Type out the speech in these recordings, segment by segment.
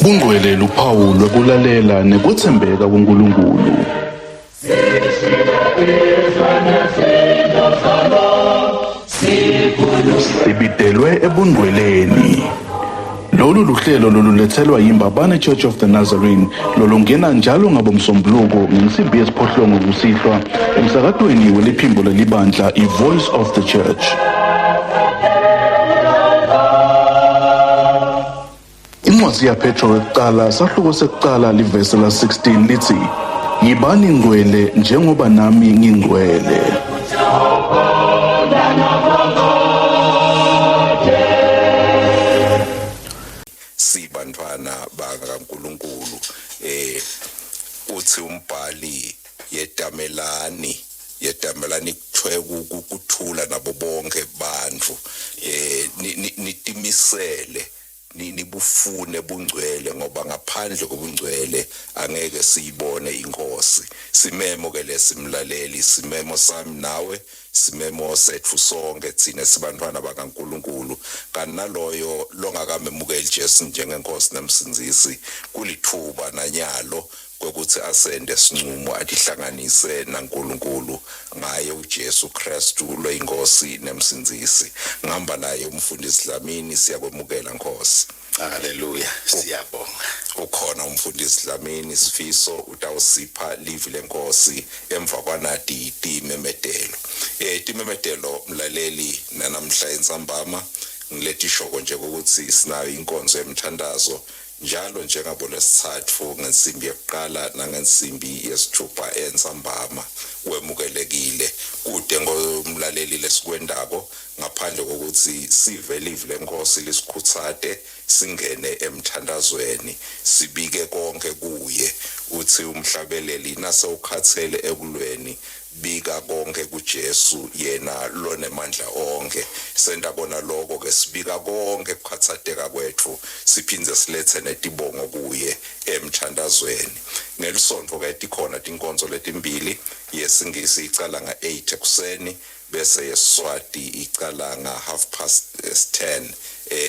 Bungcwele luphawu lwekulalela nekwetsembeka kuNkulunkulu. Sibidelwe ebungcweleni. Lolu luhlelo lolulethelwa yiMbabane Church of the Nazarene lolungena njalo ngabomsombuluko ngensimbi yesiphohlongo kusihlwa emsakatweni weliphimbo lelibandla i-Voice of the Church. Incwadi yaPetro yokuqala sahluko sekuqala livesi la-16 lithi yibani ngcwele njengoba nami ngingcwele. Sibantwana bakaNkuluNkulu eh uthi umbhali yetamelani yetamelani kuthiwe kuthula nabo bonke bantu eh nitimisele nibufune bungcwele ngoba ngaphandle kobungcwele angeke siyibone inkosi. Simemo ke lesimlaleli, simemo sami nawe, simemo sethu sonke thina sibantwana bakaNkuluNkulu. Kanti naloyo longakamemukeli Jesu njengenkosi nemsindzisi, kulithuba nanyalo kwekuthi asende sincumo atihlanganise naNkulunkulu ngaye uJesu Kristu loyinkosi nemsindzisi. Ngihamba naye umfundisi Dlamini, siyakwemukela Nkosi. Haleluya, siyabonga. Ukhona umfundisi Dlamini Sifiso utawusipha livi lenkosi emva kwanati timemetelo. Timemetelo mlaleli nanamhla entsambama ngiletishoko nje ukuthi sinayo inkonzo yemthandazo njalo njengabo lesithathu ngensimbi yekuqala nangensimbi yesithupha entsambama. Wemukelekile kude ngomlaleli lesikwendako ngaphandle kokuthi sive livi lenkosi lisikhutsate singene emthandazweni sibike konke kuye. Uthi umhlabeleli nase ukhathele ekulweni bika konke kuJesu yena lonemandla onke. Senta kona lokho ke, sibika konke kukhatsateka kwethu siphindze silethe netibongo kuye emthandazweni. Ngelisonto ke tikhona tinkonzo letimbili, yesingisi icala nga-8 ekuseni bese yesiswati icala nga-10:30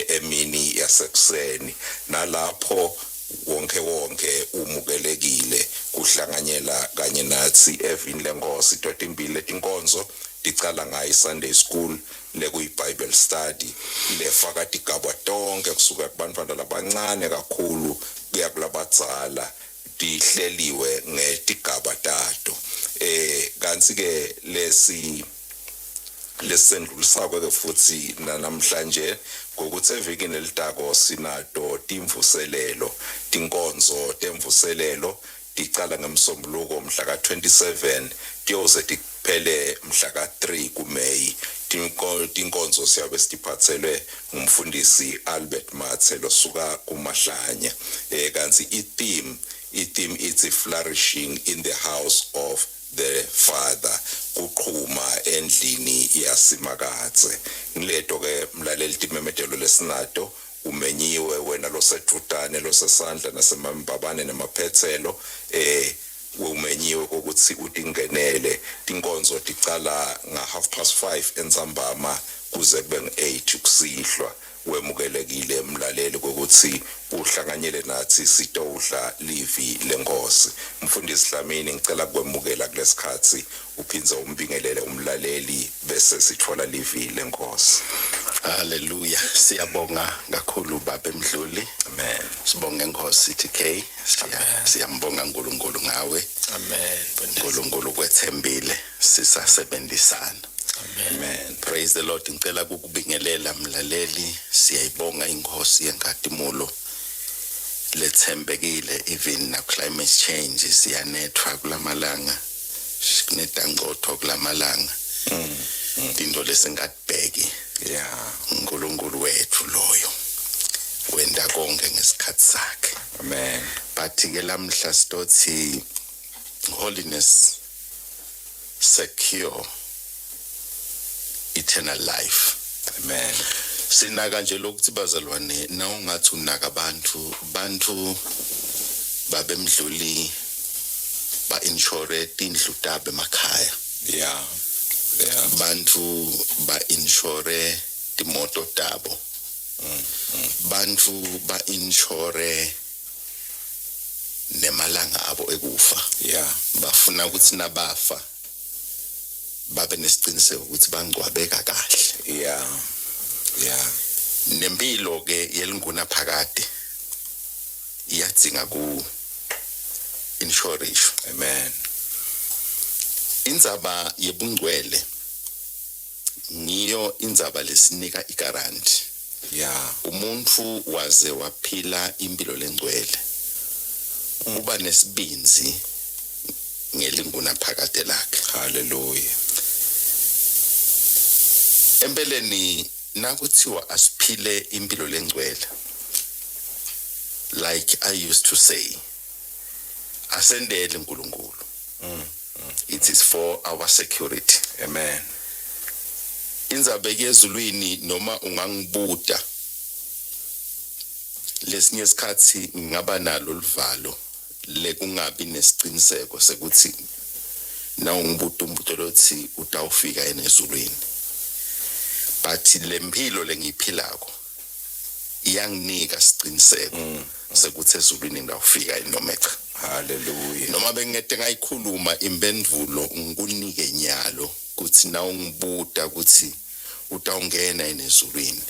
emini yasekuseni. Nalapho wonke wonke umukelekile kuhlanganyela kanye nathi evini lenkosi. Totimbili letinkonzo ticala ngayo Sunday school lekuyi Bible study lefaka tigaba tonke kusuka kubantwana labancane kakhulu kuya kulabadzala, tihleliwe ngetigaba tato. Kanti ke lesi lesendlulisako ke futhi namhlanje ngokuthi evikini elitako sinato timvuselelo, tinkonzo temvuselelo ticala ngemsombuluko mhla ka-27 tiyoze tiphele mhla ka-3 kuMeyi. Tinkonzo siyabe sitiphathelwe ngumfundisi Albert Mathe losuka kuMahlanya. Kanti i-theme ithi flourishing in the house of the Father, kuqhuma endlini yasimakatse. Ngileto ke mlaleli timemetelo lesinato. Umenyiwe wena losedvutane losesandla nasemambabane nemaphetselo, umenyiwe ukuthi utingenele. Tinkonzo ticala nga-5:30 entsambama kuze kube ngu-8 kusihlwa. Wemukelekile mlaleli ukuthi uhlanganyele nathi sitowudla livi lenkosi. Mfundisi Dlamini, ngicela kwemukela kulesikhatsi uphindze umbingelele umlaleli bese sithola livi lenkosi. Haleluya, siyabonga kakhulu baba Mdluli. Amen. Sibonge Nkosi TK, siyambonga uNkulunkulu ngawe. Amen. uNkulunkulu kwethembile sisasebenzisana. Amen. Praise the Lord. Ngicela ukukubingelela mlaleli, siyayibonga inkosi yenkatimulo lethembekile even na climate change siyanethwa kulamalanga, kunetangcotho kulamalanga, tinto lesingatibheki. uNkulunkulu wethu loyo wenta konke ngesikhathi sakhe. Amen. But ke lamhla sitothi holiness secure eternal life. Amen. Sinaka nje lokuthi bazalwane, na ungathi unaka abantu, bantu babemdluli ba insure tindlu tabo emakhaya. Bantu ba insure timoto tabo. Bantu ba insure nemalanga abo ekufa. Bafuna ukuthi nabafa babe nesiciniseko ukuthi bangcwabeka kahle. Yeah yeah Nempilo ke yelinguna phakade iyadzinga ku insurance. Amen. Indzaba yebungcwele ngiyo indzaba lesinika iguarantee. Umuntu waze waphila impilo lengcwele uba nesibinzi ngelinguna phakade lakhe. Hallelujah. Empeleni nakuthiwa asiphile impilo lengcwele, like I used to say, asendele uNkulunkulu, it is for our security. Amen. Indzaba yezulwini, noma ungangibuta lesinye isikhathi, ngingaba nalo livalo lekungabi nesiciniseko sekuthi na ungibuta umbuto lothi utawufika yena ezulwini, but lempilo lengiyiphilako iyanginika siciniseko sekuthi ezulwini ngitawufika yini noma cha. Hallelujah. Noma bengingete ngayikhuluma impendulo, ngikunike nyalo kuthi na ungibuta ukuthi utawungena yini ezulwini,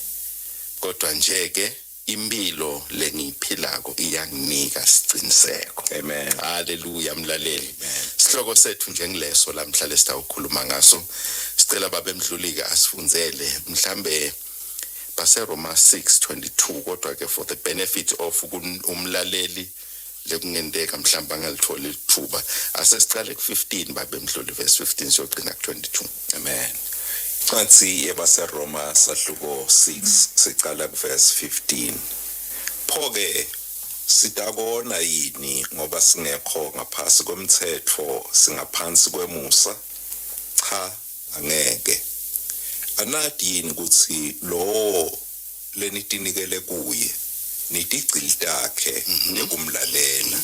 kodwa nje ke impilo lengiyiphilako iyanginika siciniseko. Amen. Haleluya, mlaleli. Sihloko sethu njengileso lamhla lesitawukhuluma ngaso. Sicela babe Mdlulika asifundzele mhlambe baseRoma 6:22, kodwa ke for the benefit of umlaleli lekungenteka mhlawumbe angalitholi lithuba, asesicale ku-15, babe Mdluli, verse 15 siyogcina ku-22. Amen. Incwadi yabaseRoma sahluko 6, sicala kuverse 15. Pho-ke sitakona yini ngoba singekho ngaphasi komthetho, singaphansi kwemusa? Cha, angeke. Anati yini ukuthi lowo lenitinikele kuye nitigcili takhe nekumlalela,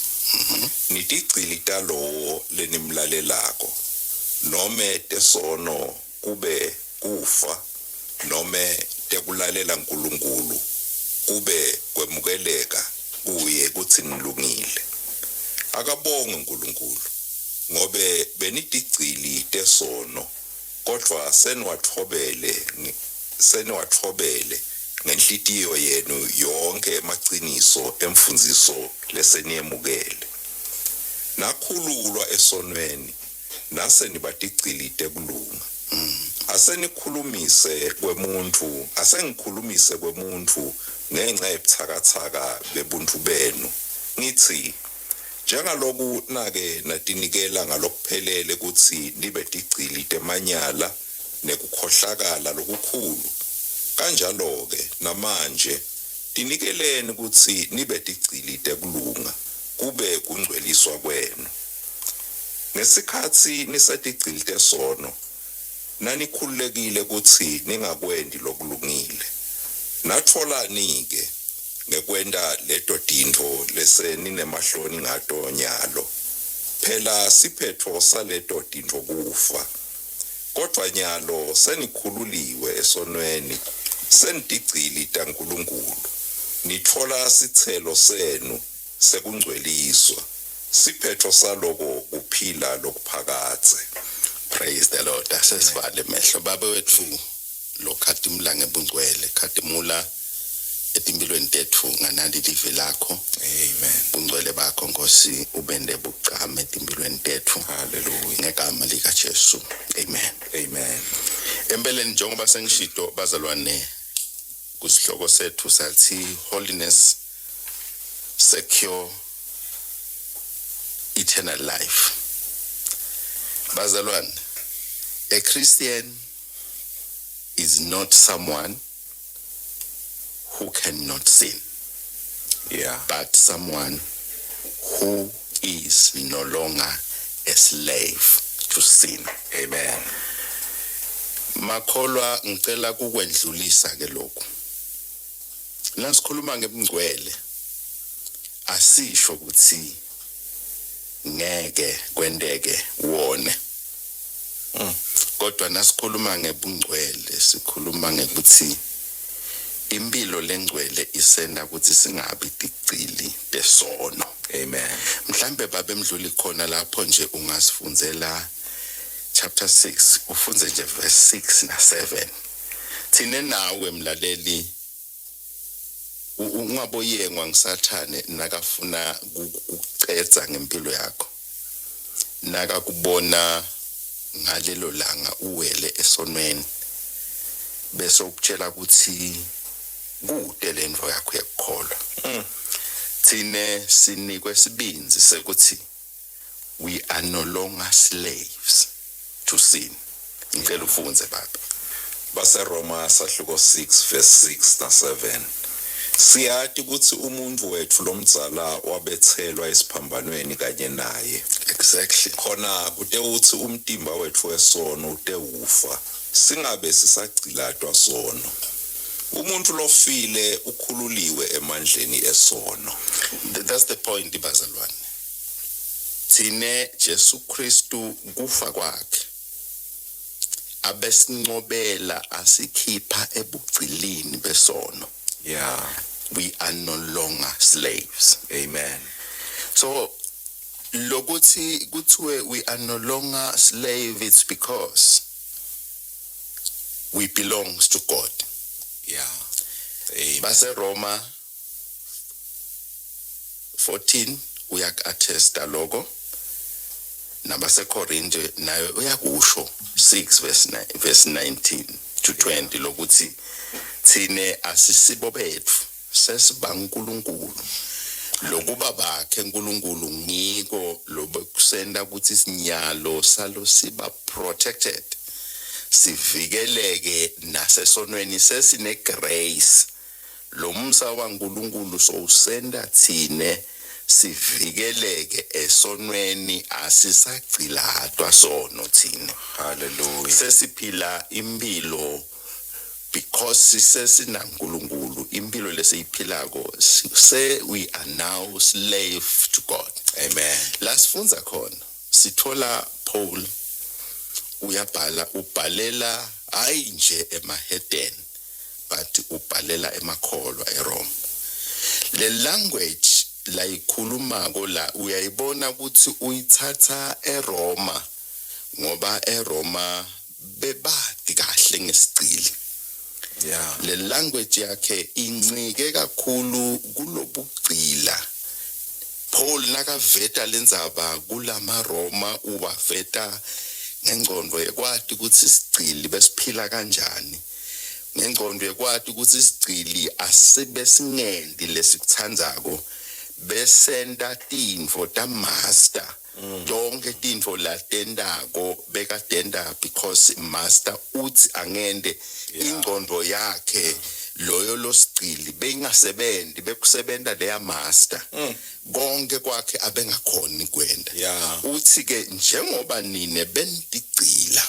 nitigcili talowo lenimlalelako, nome tesono kube kufa, nome tekulalela uNkulunkulu kube kwemukeleka kuye kuthi nilungile? Akabonge uNkulunkulu, ngobe benitigcili tesono, kodwa seniwathobele ngenhlitiyo yenu yonke emaciniso emfundziso leseniyemukele. Nakhululwa esonweni, nase nibatigcili tekulunga. Asenikhulumise kwemuntfu, asengikhulumise kwemuntfu ngenxa yebutsakatsaka bebuntu benu, ngithi njengaloku nake natinikela ngalokuphelele kutsi nibe tigcili temanyala nekukhohlakala lokukhulu, kanjalo-ke namanje tinikeleni kutsi nibe tigcili tekulunga kube kungcweliswa kwenu. Ngesikhatsi nisetigcili tesono, nanikhululekile kutsi ningakwenti lokulungile. Natfolani-ke ngekwenta leto tintfo leseninemahloni ngato nyalo? Phela siphetfo saleto tintfo kufa. Kodvwa nyalo senikhululiwe esonweni, senitigcili taNkulunkulu, nitfola sitselo senu sekungcweliswa. Siphetfo saloko kuphila lokuphakadze. Praise the Lord. Asesivale emehlo. Babe wetfu lokhatimula ngebungcwele, khatimula etimpilweni tetfu nganali live lakho. Amen. Bungcwele bakho, Nkosi, ubende bucame etimpilweni tetfu. Hallelujah. Ngegama lika Jesu, amen. Amen. Empeleni, njengoba sengishito, bazalwane, kusihloko sethu sathi holiness secure eternal life. Bazalwane, a Christian is not someone who cannot sin, but someone who is no longer a slave to sin. Amen. Makholwa, ngicela kukwendlulisa ke lokhu. Nasikhuluma ngebungcwele, asisho ukuthi ngeke kwenteke wone, kodwa nasikhuluma ngebungcwele sikhuluma ngekuthi Impilo lengcwele isenda ukuthi singabi tigcili tesono. Amen. Mhlambe babemdluli khona lapho nje ungasifundzela chapter 6, ufunze nje verse 6 na 7. Thine nawe mlaleli ungaboyengwa ngisathane nakafuna kukucedza ngempilo yakho, nakakubona ngalelo langa uwele esonweni bese ukutshela ukuthi kude lento yakho yekukholwa. Thine sinikwe sibindzi sekuthi we are no longer slaves to sin. Ngicela ufunze, baba. BaseRoma sahluko 6 verse 6 na 7. Siyati ukuthi umuntu wethu lomdzala wabethelwa esiphambanweni kanye naye, khona kute uthi umtimba wethu wesono utewufa, singabe sisagcilatwa sono. Umuntu lofile ukhululiwe emandleni esono. That's the point, bazalwane. Thine Jesu Kristu kufa kwakhe abesincobela asikhipha ebugcilini besono. We are no longer slaves. Amen. So lokuthi kuthiwe we are no longer slave, it's because we belongs to God. Amen. BaseRoma 14 uyaku-attesta loko, nabaseKorinte nayo uyakusho 6 verse 9, verse 19 to 20, lokuthi thine asisibo bethu, sesiba uNkulunkulu. Lokuba bakhe uNkulunkulu ngiko lobekusenda ukuthi sinyalo salo siba protected, sivikeleke nasesonweni, sesine grace. Lo msa waNkulunkulu sowusenda thine sivikeleke esonweni, asisagcilatwa sono thine. Hallelujah. Sesiphila impilo because sesinaNkulunkulu. Impilo lesiyiphilako se we are now slave to God. Amen. La sifundza khona sithola Paul uyabhala, ubhalela hayi nje emaheden but ubhalela emakholwa eRome. Le language la ikhulumako la uyayibona ukuthi uyithatha eRoma, ngoba eRoma bebati kahle ngesigcili. Le language yakhe incike kakhulu kulobugcila. Paul nakaveta lendzaba kulamaRoma uwaveta ngengcondo yekwati ukuthi isigcili besiphila kanjani, ngengcondo yekwati ukuthi isigcili asibe singendi lesikutsandzako, besenta tintfo ta-master. Tonke tintfo latentako bekatenta because master uthi angende. Ingcondo yakhe loyo losigcili beyingasebenzi, bekusebenta leya master. Konke kwakhe abengakhoni kwenda. Uthi ke njengoba nine bentigcila,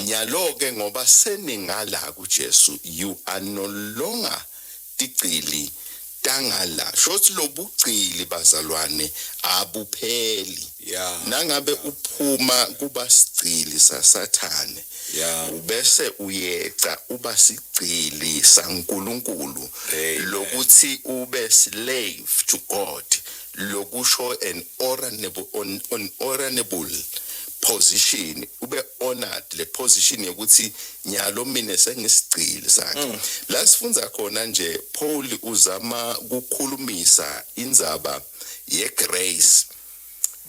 nyalo ke ngoba seningala kuJesu, you are no longer tigcili tangala. Shothi lobugcili, bazalwane, abupheli. Nangabe uphuma kuba sigcili saSathane, ubese uyeca uba sigcili saNkulunkulu. Amen. Lokuthi ube slave to God lokusho an honorable position, ube honored le position yokuthi nyalo mina sengisigcili sakhe. La sifundza khona nje Paul uzama kukhulumisa indzaba ye-grace.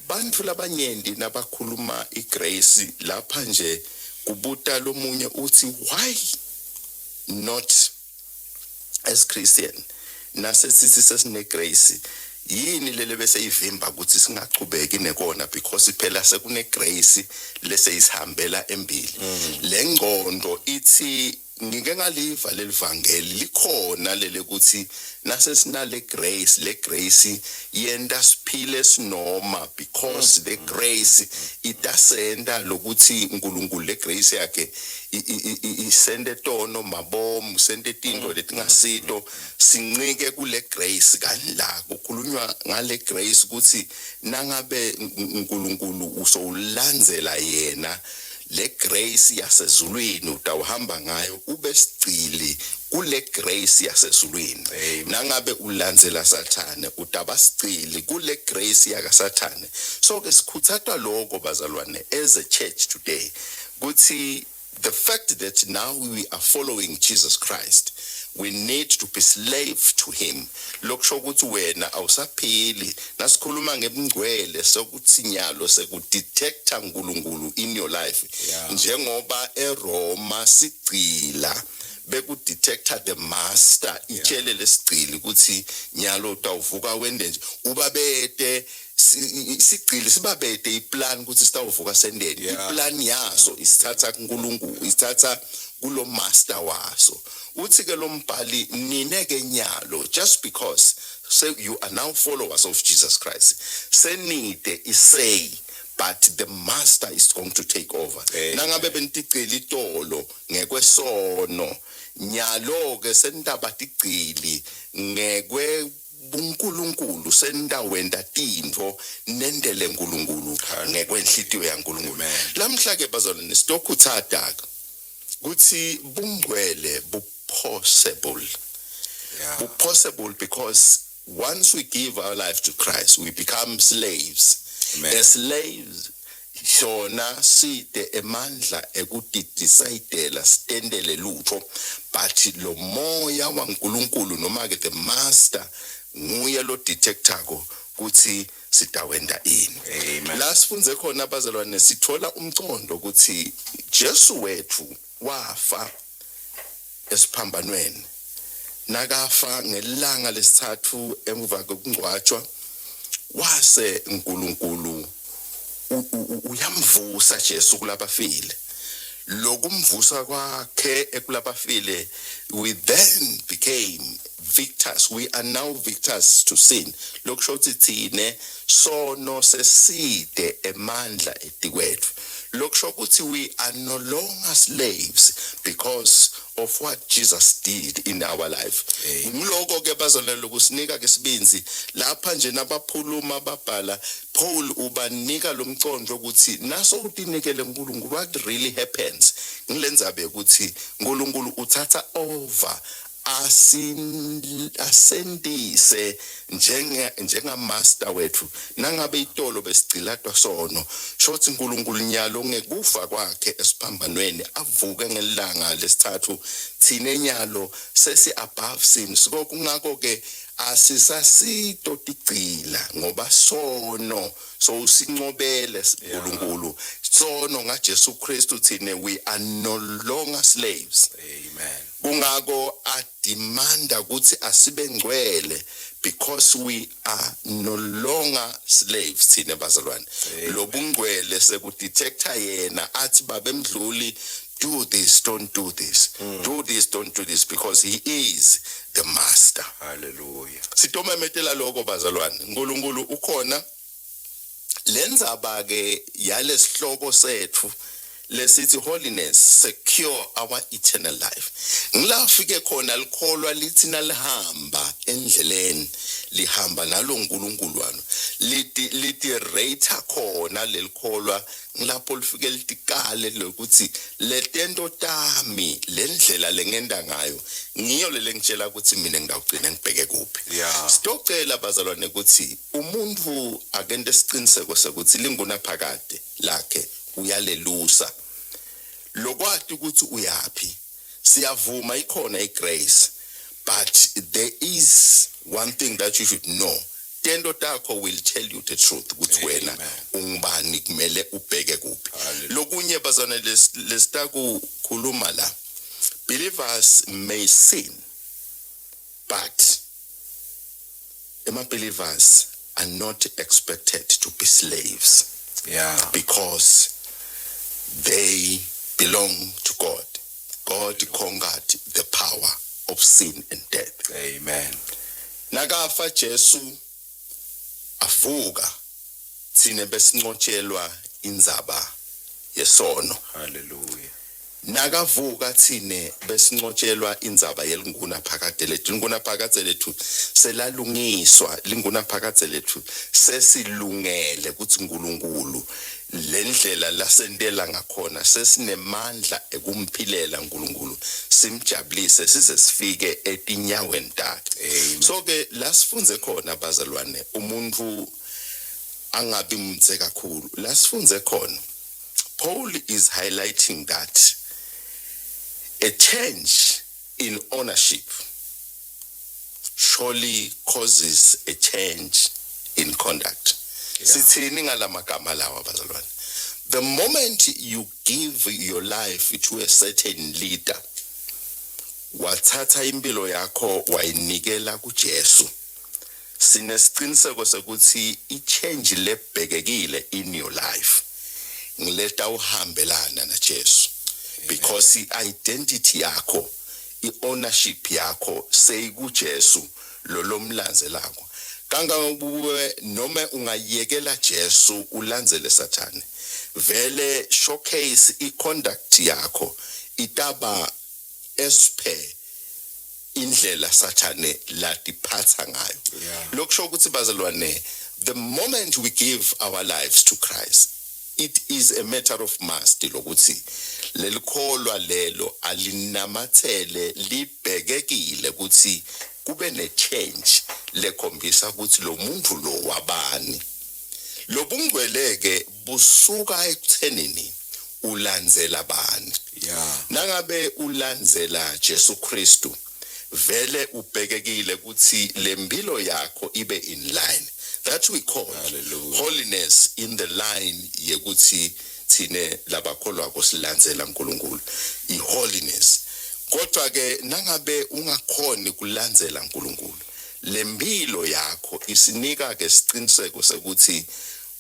Bantfu labanyenti nabakhuluma i-grace lapha nje kubuta lomunye uthi, why not as Christian nasesithi sesine grace, yini lele bese ivimba ukuthi singachubeki nekona? Because phela sekune grace lese isihambela embili. Le ngcondo ithi ngike ngaliva lelivangeli likhona lele ukuthi nase sinale grace, le grace yenta siphile sinoma, because the grace itasenda lokuthi uNkulunkulu le grace yakhe isende tono mabomu, sente tinto letingasito, sincike kule grace. Kanti la kukhulunywa ngale grace ukuthi nangabe uNkulunkulu usowulandzela yena. Le grace yasezulwini utawuhamba ngayo, ube sigcili kule grace yasezulwini. Nangabe ulandzela Sathane, utaba sigcili kule grace yakaSathane. So ke sikhutsatwa lokho, bazalwane, as a church today, kuthi the fact that now we are following Jesus Christ, we need to be slave to him. Lokusho ukuthi wena awusaphili. Nasikhuluma ngebungcwele, sokuthi nyalo sekudetecta uNkulunkulu in your life. Njengoba eRoma sigcila bekudetecta the master, itshele lesigcili ukuthi nyalo utawuvuka wende nje, ubabete sigcili sibabete iplan ukuthi sitawuvuka sendeni. Iplan yaso isithatha kuNkulunkulu, isithatha kulo master waso. Uthi ke lo mbhali, nine ke nyalo, just because so you are now followers of Jesus Christ, senide isay, but the master is going to take over. Amen. Nangabe benitigcili itolo ngekwesono, nyalo ke sentaba tigcili ngekwe buNkulunkulu, sentawenta tintfo nendele uNkulunkulu ngekwenhlitiyo yaNkulunkulu. Amen. Lamhla ke, bazalwane, sitokhuthata kuthi bungcwele bu possible. Bu possible because once we give our life to Christ, we become slaves. Amen. As slaves sona side emandla ekutidecide, sitendele lutho, but lo moya waNkulunkulu noma ke the master nguye lo detectako kuthi sitawenda ini. Amen. La sifunze khona, bazalwane, sithola umcondo ukuthi Jesu wethu wafa esiphambanweni. Nakafa ngelanga lesithathu emuva kokungcwatshwa, wase uNkulunkulu uyamvusa Jesu kulabafile. Lokumvusa kwakhe ekulabafile, we then became victors. We are now victors to sin. Lokusho ukuthi thine sono seside emandla etikwethu. Lokusho ukuthi we are no longer slaves because of what Jesus did in our life. Ngiloko ke, bazalwane, lokusinika ke sibindzi lapha nje nabaphuluma babhala. Paul ubanika lomcondo ukuthi naso utinikele uNkulunkulu, what really happens ngilendzaba ukuthi uNkulunkulu uthatha over, asendise njenga master wethu. Nangabe itolo besigcilatwa sono, shothi uNkulunkulu nyalo ngekufa kwakhe esiphambanweni, avuke ngelanga lesithathu, thine nyalo sesi above sin. So kungako ke asisasito tigcila, ngoba sono so usincobele uNkulunkulu sono ngaJesu Kristu. Thine we are no longer slaves. Amen. Kungako ademanda ukuthi asibe ngcwele, because we are no longer slaves thina, bazalwane. Lobungcwele sekudetecta yena, athi, "Babemdluli, do this, don't do this, do this, don't do this," because he is the master. Hallelujah. Sitomemetela lokho, bazalwane. uNkulunkulu ukhona. Lenzaba ke yalesihloko sethu lesithi "Holiness secure our eternal life", ngilafike khona likholwa lithi nalihamba endleleni, lihamba nalo uNkulunkulu wano, lithi rate khona lelikholwa, ngilapho lifike litikale lokuthi letento tami, lendlela lengenda ngayo, ngiyo lelengitshela ukuthi mina ngidawugcina ngibheke kuphi. Sitocela, bazalwane, ukuthi umuntu akente isiqiniseko sekuthi lingunaphakade lakhe uyalelusa, lokwati ukuthi uyapi. Siyavuma ikhona igrace, but there is one thing that you should know: tento takho will tell you the truth ukuthi wena Amen. ungubani, kumele ubheke kuphi. Hallelujah. Lokunye, bazalwane, lesitakukhuluma la, believers may sin, but ema believers are not expected to be slaves because they belong to God. God conquered the power of sin and death. Amen. Nakafa Jesu avuka, thine besincotshelwa indzaba yesono. Hallelujah. Nakavuka thine besincotshelwa indzaba yelinguna phakade lethu. Linguna phakade lethu selalungiswa, linguna phakade lethu sesilungele ukuthi uNkulunkulu lendlela lasentela ngakhona sesinemandla ekumphilela uNkulunkulu, simjabulise size sifike etinyaweni takhe. So ke la sifunze khona bazalwane, umuntu angabi mtse kakhulu, la sifunze khona, Paul is highlighting that a change in ownership surely causes a change in conduct. Sithini ngalamagama lawa bazalwane? The moment you give your life to a certain leader, wathatha impilo yakho wayinikela kuJesu, sinesiciniseko sekuthi i-change lebhekekile in your life ngileta uhambelana naJesu, because i-identity yakho, i-ownership yakho seyikuJesu lo lomlandzelako. Kangangokube noma ungayekela Jesu ulandzele Sathane, vele showcase i-conduct yakho itaba as per indlela Sathane latiphatha ngayo. Lokusho ukuthi bazalwane, the moment we give our lives to Christ, it is a matter of must lokuthi lelikholwa lelo alinamathele, libhekekile ukuthi kube ne-change lekhombisa ukuthi lo muntu lo wabani. Lobungcweleke busuka ekuthenini ulandzela bani. Nangabe ulandzela Jesu Kristu, vele ubhekekile ukuthi lempilo yakho ibe in line, that we call Hallelujah. holiness, in the line yekuthi thine labakholwako silandzela uNkulunkulu, i-holiness. Kodwa ke nangabe ungakhoni kulandzela uNkulunkulu, lempilo yakho isinika ke siciniseko sekuthi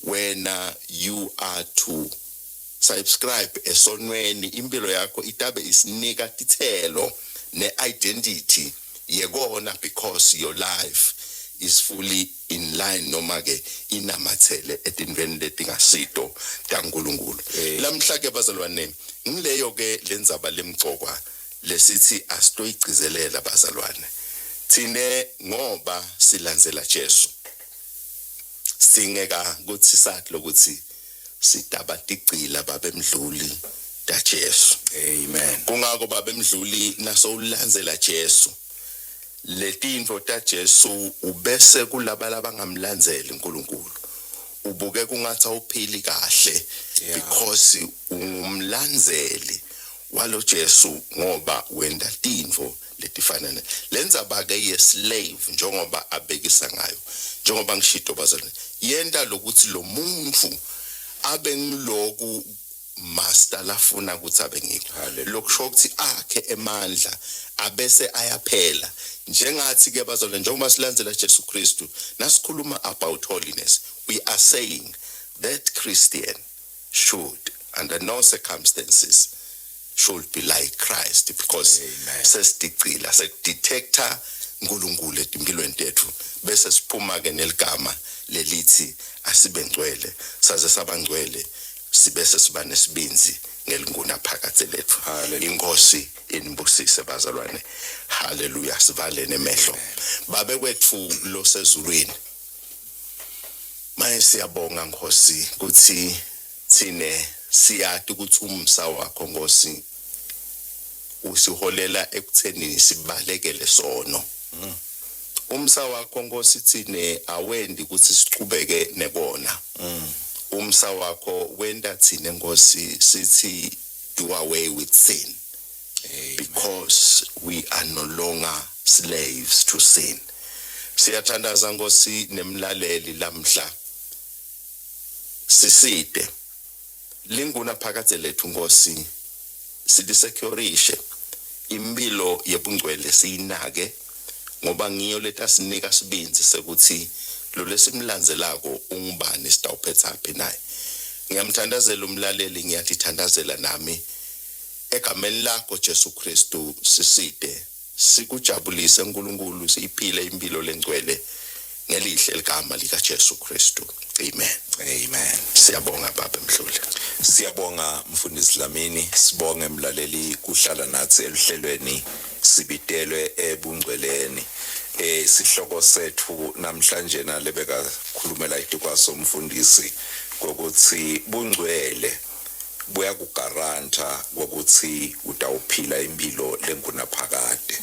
wena you are to subscribe esonweni. Impilo yakho itabe isinika tithelo ne-identity yekona, because your life is fully in line noma ke inamathele etintweni letingasito taNkulunkulu. Lamhla ke bazalwane, ngileyo ke lendzaba lemcokwa lesithi asitoyigcizelela bazalwane thine, ngoba silandzela Jesu, singeka kuthi sathi lokuthi sidaba tigcila babemdluli taJesu. Amen. Kungako babemdluli, nasowulandzela Jesu, letintfo taJesu ubese kulaba labangamlandzeli uNkulunkulu ubuke kungathi awuphili kahle, because ungumlandzeli walo Jesu, ngoba wenda tintfo letifana ne lendzaba ke ye-slave, njengoba abekisa ngayo, njengoba ngishito bazalwane, yenta lokuthi lo muntu abe ngiloku master lafuna ukuthi abe ngikho. Hallelujah. Lokusho ukuthi akhe emandla abese ayaphela. Njengathi ke bazalwane, njengoba silandzela Jesu Kristu, nasikhuluma about holiness, we are saying that Christian should under no circumstances should be like Christ, because Amen. sesiticila sekudetecta uNkulunkulu etimpilweni tethu, bese siphuma ke neligama lelithi asibe ngcwele, saze sabangcwele, sibese siba nesibinzi ngelinguna phakathe lethu. Hallelujah. Inkosi inibusise bazalwane. Haleluya. Sivale nemehlo. Babe wethu losezulwini, maye siyabonga Nkosi kuthi thine siyati ukuthi umsa wakho Nkosi usiholela ekuthenini sibalekele sono. Umsa wakho Nkosi thine awendi ukuthi sichubeke nekona. Umsa wakho wenta thine Nkosi sithi do away with sin, because we are no longer slaves to sin. Siyathandaza Nkosi nemlaleli lamhla, siside linguna phakathe lethu Nkosi, silisecurishe impilo yebungcwele, siyinake, ngoba ngiyo letasinika sibindzi sekuthi lo lesimlandzelako ungubani, sitawuphetha phi naye. Ngiyamthandazela umlaleli, ngiyatithandazela nami egameni lakho Jesu Kristu, siside sikujabulise uNkulunkulu, siyiphile impilo lengcwele. Ngelihle ligama lika Jesu Kristu. Amen. Amen. Siyabonga baba Mdluli. Siyabonga mfundisi Dlamini, sibonge mlaleli kuhlala nathi eluhlelweni sibitelwe ebungcweleni. Sihloko sethu namhlanje nalebeka khulumela itikwaso umfundisi kokuthi bungcwele buyakugaranta ukuthi utawuphila impilo lengunaphakade.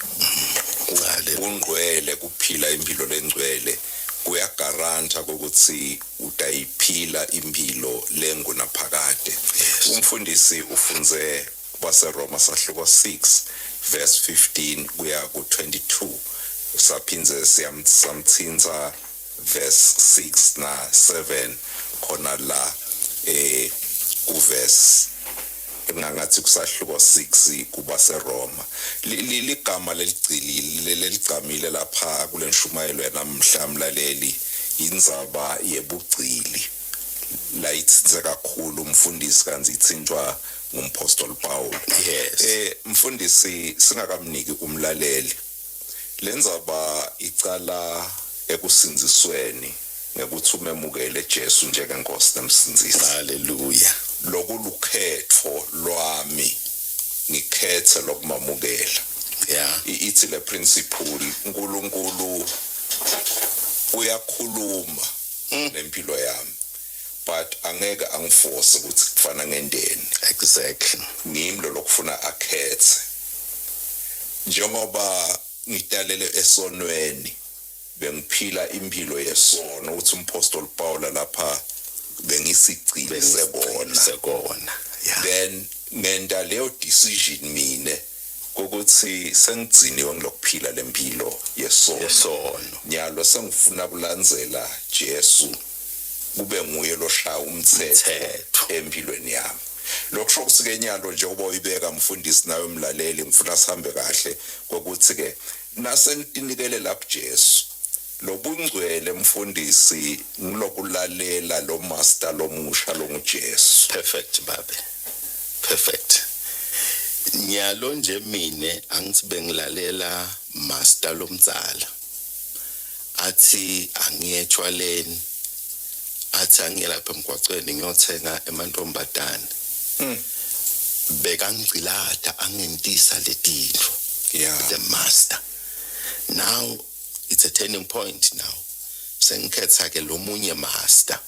Bungcwele kuphila impilo lengcwele kuyagaranta ukuthi utayiphila impilo lengunaphakade. Umfundisi ufunze baseRoma sahluko 6 verse 15 kuya ku 22, saphinze siyamthinta verse 6 na 7 khona la ku verse ngangathi kusahluko 6 kuba seRoma. Ligama leligcilile leligcamile lapha kulenshumayelo yanamhla mlaleli indzaba yebugcili la itsintse kakhulu umfundisi kanti itsintwa ngumpostoli Paul. Yes. Mfundisi, singakamniki umlaleli, lendzaba icala ekusindzisweni ngekuthi umemukele Jesu njengenkosi nemsindzisi. Hallelujah. Lokulukhetfo lwami ngikhethe lokumamukela. Ithi le principle, uNkulunkulu uyakhuluma nempilo yami, but angeke angiforce ukuthi kufana ngendeni. Exactly. Ngimi lo lokufuna akhethe. Njengoba ngitalele esonweni, bengiphila impilo yesono, uthi umpostoli Paul lapha bengisigcile sekona. Sekona. Yeah. Then ngenta leyo decision mine ukuthi sengigciniwe ngilokuphila lempilo yesono. Yesono. Nyalo sengifuna kulandzela Jesu kube nguye loshaya umthetho empilweni yami. Lokusho ukuthi ke nyalo njengoba uyibeka mfundisi nawe mlaleli, ngifuna sihambe kahle kokuthi ke nasengitinikele lapho Jesu, lobungcwele mfundisi ngilokulalela lo master lomusha longuJesu. Perfect babe. Perfect. Nyalo nje mine angithi bengilalela master lomdzala athi angiye etshwaleni, athi angiye lapha emgwacweni ngiyothenga emantombazane. Bekangicilata angentisa letintfo. The master. Now it's a turning point now. Sengikhetha ke lomunye master.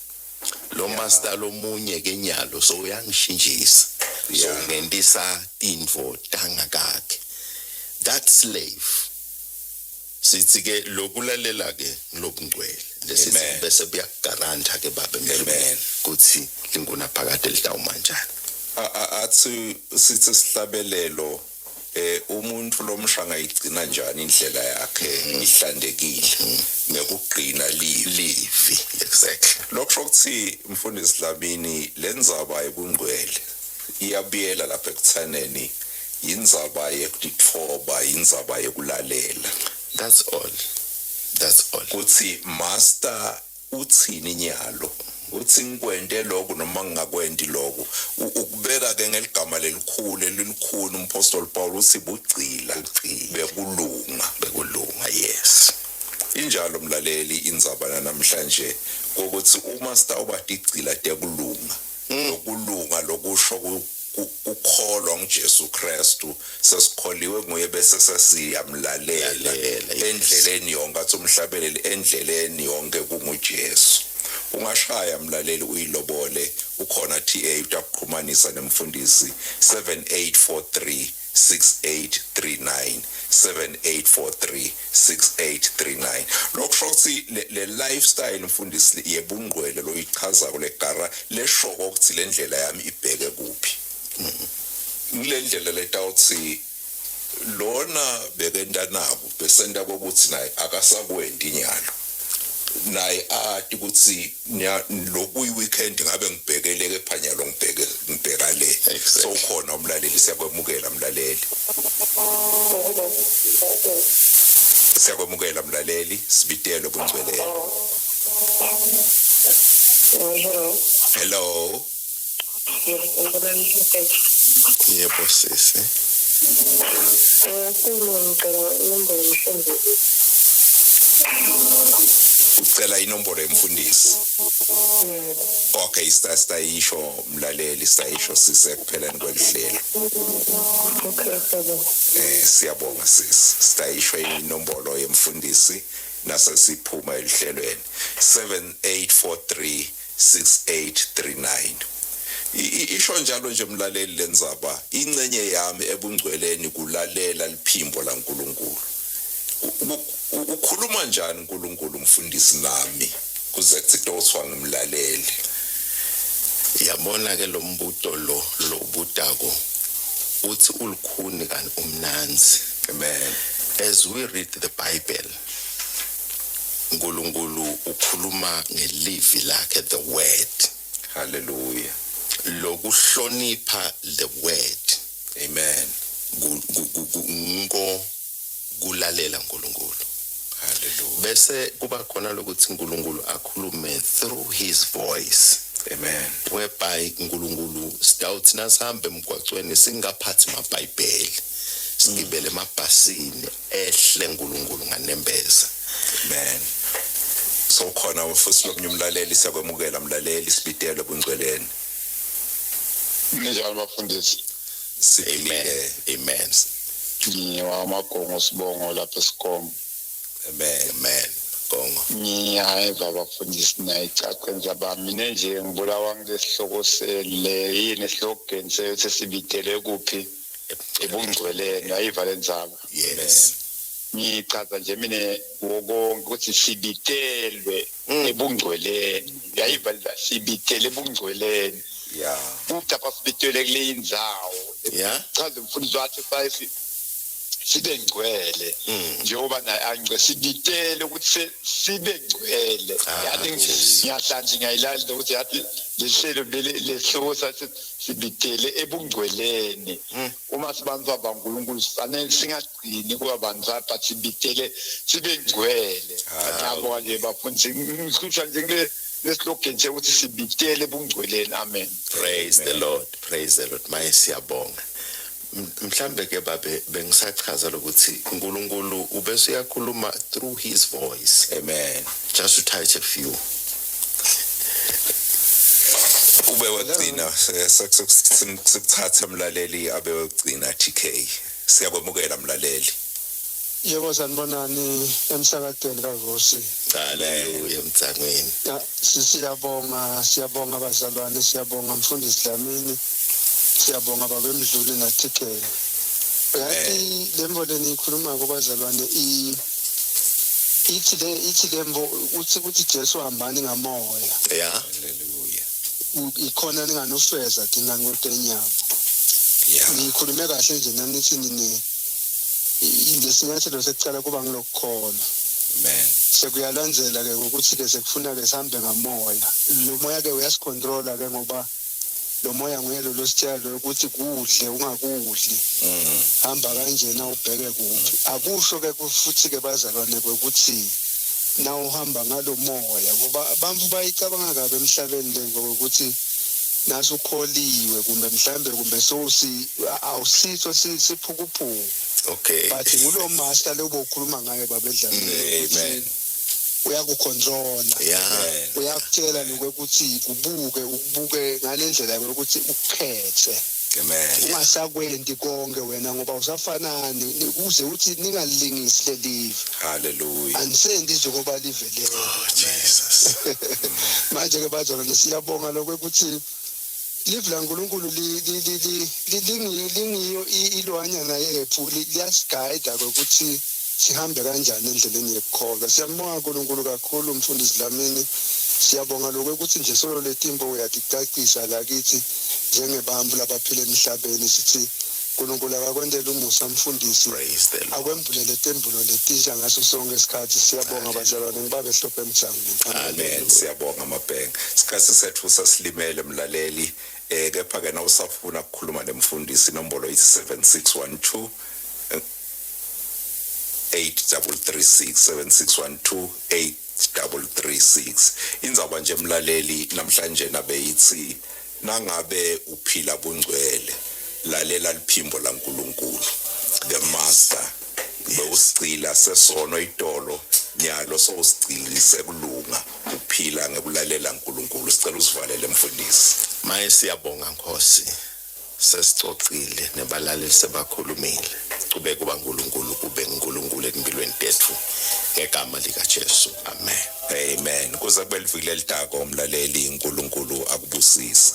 Lo master lomunye ke nyalo so uyangishintshisa. So ngentisa tintfo tangakakhe. That slave sithi ke lokulalela ke ngilokungcwele lesithi bese buyakugaranta ke babe Amen. Kuthi lingunaphakade litawumanjani. Athi sithi sihlabelelo umuntu lomsha angayigcina njani indlela yakhe ihlantekile ngekugcina livi. Exactly. Lokusho ukuthi mfundisi Dlamini, lendzaba yebungcwele iyabuyela lapha ekuthaneni indzaba yekutitfoba, indzaba yekulalela. That's all. That's all. Kuthi master uthini nyalo, uthi ngikwente lokhu noma ngingakwenti lokhu. Ukubeka ke ngeligama lelikhulu lelikhulu umpostoli Paul uthi bugcila bekulunga. Bekulunga, yes. Injalo mlaleli indzaba namhlanje ukuthi uma sitawuba tigcila tekulunga, lokulunga lokusho kukholwa nguJesu Kristu, sesikholiwe nguye bese sesiyamlalela Lalela, yes. endleleni yonke, athi umhlabeleli endleleni yonke kunguJesu. Ungashaya mlaleli uyilobole, ukhona TA utakuxhumanisa nemfundisi 7843 6839, 7843 6839. Lokusho ukuthi le lifestyle mfundisi yebungcwele loyichaza kule gara leshoko ukuthi le ndlela yami ibheke kuphi, ngile ndlela letawuthi lona bekenta nako besenta kokuthi naye akasakwenti nyalo, naye ati ukuthi lokuyi weekend ngabe ngibhekele kepha nyalo ngibheke ngibheka le. So ukhona umlaleli, siyakwemukela mlaleli. Siyakwemukela mlaleli, sibitelwe bungcweleni. Hello. Hello. Yes, ngicela ngishise. Yebo sisi. Simo ngicela inombolo yomfundisi. Ucela inombolo yemfundisi? Yebo. Okay, sitayisho mlaleli, sitayisho sisekupheleni kwelihlelo. Okay, siyabonga. Siyabonga sisi. Sitayisho inombolo yemfundisi nasesiphuma elihlelweni. 7843 6839. Isho njalo nje mlaleli lendzaba, incenye yami ebungcweleni kulalela liphimbo laNkulunkulu. Ukhuluma njani uNkulunkulu mfundisi nami kuze kuthi totswa ngimlaleli? Yabona ke lo mbuto lo lobutako uthi ulukhuni kani umnanzi. Amen. As we read the Bible, uNkulunkulu ukhuluma ngelivi lakhe, the word. Hallelujah. Lokuhlonipha the word. Amen. Ngo kulalela uNkulunkulu. Hallelujah. Bese kuba khona lokuthi uNkulunkulu akhulume through his voice. Amen. Whereby uNkulunkulu sitawuthi nasihambe emgwacweni singaphathi mabhayibheli, sigibele emabhasini, ehle uNkulunkulu nganembeza. Amen. So khona futhi lomnye umlaleli, siyakwemukela mlaleli, sibitelwe bungcweleni. Ninjani bafundisi? Siphilile. Amen. Ngiwamagongo sibongo lapha esigomo. Amen. Amen. Gongo. Ngiyeva bafundisi nayicace ndzaba. Mina nje ngibulawa ngilesihloko sele yini slogan sesibitele kuphi ebungcweleni, ayiva le ndzaba. Yes. Ngichaza nje mina wokonke ukuthi sibitelwe ebungcweleni, yayiva le ndzaba, sibitele ebungcweleni. Kuthi apha sibitelwe kule indzawo. Chaza umfundisi wathi fanele sibe ngcwele njengoba naye angcwele, sibitele ukuthi sibe ngcwele. Yathi ngiyahlanje ngiyayilanda ukuthi yathi lehlelo lesihloko sathi sibitele ebungcweleni. Uma sibantu baNkulunkulu sifanele singagcini kuba bantu but sibitele sibe ngcwele. Ngiyabonga nje bafundisi, ngihlushwa nje kule leslogan nje ukuthi sibitele ebungcweleni. Amen. Praise the Lord. Praise the Lord. Maye siyabonga. Mhlambe ke babe bengisachaza lokuthi uNkulunkulu ubese uyakhuluma through his voice. Amen. Just to touch a few. Ube wegcina sikuthatha mlaleli abe wegcina TK. Siyakwemukela mlaleli. Yebo, sanibonani emsakadweni kaVusi. Haleluya mtsangweni. Siyabonga, siyabonga bazalwane, siyabonga mfundisi Dlamini. Siyabonga baba Mdluli na TK. Yathi lemvo leniyikhuluma kubazalwane ithi le ithi lemvo uthi ukuthi Jesu hambani ngamoya. Hallelujah. Ikhona ninganufeza tingangotenyama. Ngikhulume kahle nje nami nithi nine lesinyathelo sekucala kuba ngilokukholwa. Amen. Sekuyalandzela ke ukuthi ke sekufuna ke sihambe ngamoya. Lo moya ke uyasicontrola ke ngoba lo moya nguye lo lositshela ukuthi kudle ungakudli. Hamba kanjena ubheke kuphi. Akusho ke futhi ke bazalwane ukuthi na uhamba ngalo moya ngoba abantu bayicabanga kabi emhlabeni le ngokuthi nasukholiwe kumbe mhlambe kumbe sowusi awusitho siphukuphuku. Okay. But ngulo master lo bokhuluma ngaye babedlala. Amen. Uyakucontrola. Uyakutshela lokuthi kubuke ukubuke ngalendlela yokuthi ukukhethe. Amen. Ungasakwenti konke wena ngoba usafanani uze uthi ningalingisi lelive. Hallelujah. Anisendi njengoba live lelo. Oh Jesus. Manje ke bazalwane siyabonga lokho ukuthi live laNkulunkulu lingiyo ilwanyana yethu, liyasiguide ukuthi sihambe kanjani endleleni yekukholwa. Siyambonga uNkulunkulu kakhulu mfundisi Dlamini. Siyabonga lokho ukuthi nje solo letimbo uyaticacisa lakithi njengebambu labaphila emhlabeni, sithi uNkulunkulu akakwentele umusa mfundisi, akwembulele tembulo letisha ngaso sonke isikhathi. Siyabonga bazalwane, ngibabe hlophe emjangweni. Amen. Siyabonga Mabhenga. Isikhathi sethu sasilimele mlaleli, kepha ke nawusafuna ukukhuluma nemfundisi inombolo ithi 7612 8336, 7612 8336. Indzaba nje mlaleli namhlanje nabe ithi nangabe uphila bungcwele lalela liphimbo laNkulunkulu, the master. Bewusicila sesono itolo Nyalo sowusigcilise kulunga uphila ngekulalela uNkulunkulu. Sicela usivalele mfundisi. Maye siyabonga Nkosi, sesicocile nebalaleli sebakhulumile. Kube kuba uNkulunkulu, kube uNkulunkulu empilweni tethu, ngegama lika Jesu, amen. Amen. Kuze kube liviki lelitako umlaleli, uNkulunkulu akubusise.